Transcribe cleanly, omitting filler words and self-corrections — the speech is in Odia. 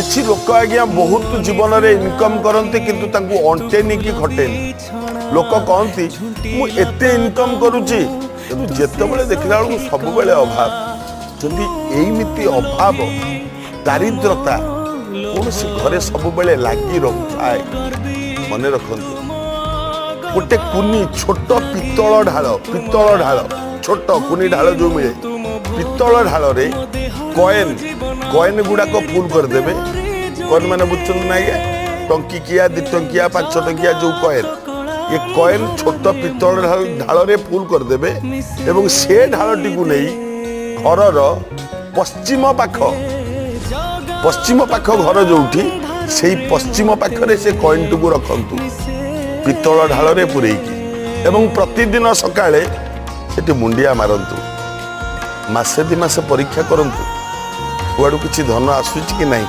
କିଛି ଲୋକ ଆଜ୍ଞା ବହୁତ ଜୀବନରେ ଇନକମ୍ କରନ୍ତି, କିନ୍ତୁ ତାଙ୍କୁ ଅଣ୍ଟେନି କି ଖଟେନି। ଲୋକ କହନ୍ତି, ମୁଁ ଏତେ ଇନକମ୍ କରୁଛି, କିନ୍ତୁ ଯେତେବେଳେ ଦେଖିଲା ବେଳକୁ ସବୁବେଳେ ଅଭାବ। ଯଦି ଏଇମିତି ଅଭାବ, ଦାରିଦ୍ରତା କୌଣସି ଘରେ ସବୁବେଳେ ଲାଗି ରହୁଥାଏ, ମନେ ରଖନ୍ତୁ, ଗୋଟେ କୁନି ଛୋଟ ପିତ୍ତଳ ଢାଳ, ପିତ୍ତଳ ଢାଳ, ଛୋଟ କୁନି ଢାଳ ଯୋଉ ମିଳେ, ପିତ୍ତଳ ଢାଳରେ କଏନ୍, କଏନ୍ ଗୁଡାକ ଫୁଲ କରିଦେବେ। କଏନ୍ ମାନେ ବୁଝୁଛନ୍ତି ନା ଆଜ୍ଞା? ଟଙ୍କିକିଆ, 2 ଟଙ୍କିଆ, 5 ଟଙ୍କିଆ ଯୋଉ କଏନ୍, ଏ କଏନ୍ ଛୋଟ ପିତ୍ତଳ ଢାଳରେ ଫୁଲ କରିଦେବେ ଏବଂ ସେ ଢାଳଟିକୁ ନେଇ ଘରର ପଶ୍ଚିମ ପାଖ, ପଶ୍ଚିମ ପାଖ ଘର ଯୋଉଠି, ସେଇ ପଶ୍ଚିମ ପାଖରେ ସେ କଏନ୍ଟିକୁ ରଖନ୍ତୁ ପିତ୍ତଳ ଢାଳରେ ପୂରେଇକି ଏବଂ ପ୍ରତିଦିନ ସକାଳେ ସେଠି ମୁଣ୍ଡିଆ ମାରନ୍ତୁ। ମାସେ 2 ମାସ ପରୀକ୍ଷା କରନ୍ତୁ, କୁଆଡ଼ୁ କିଛି ଧନ ଆସୁଛି କି ନାହିଁ।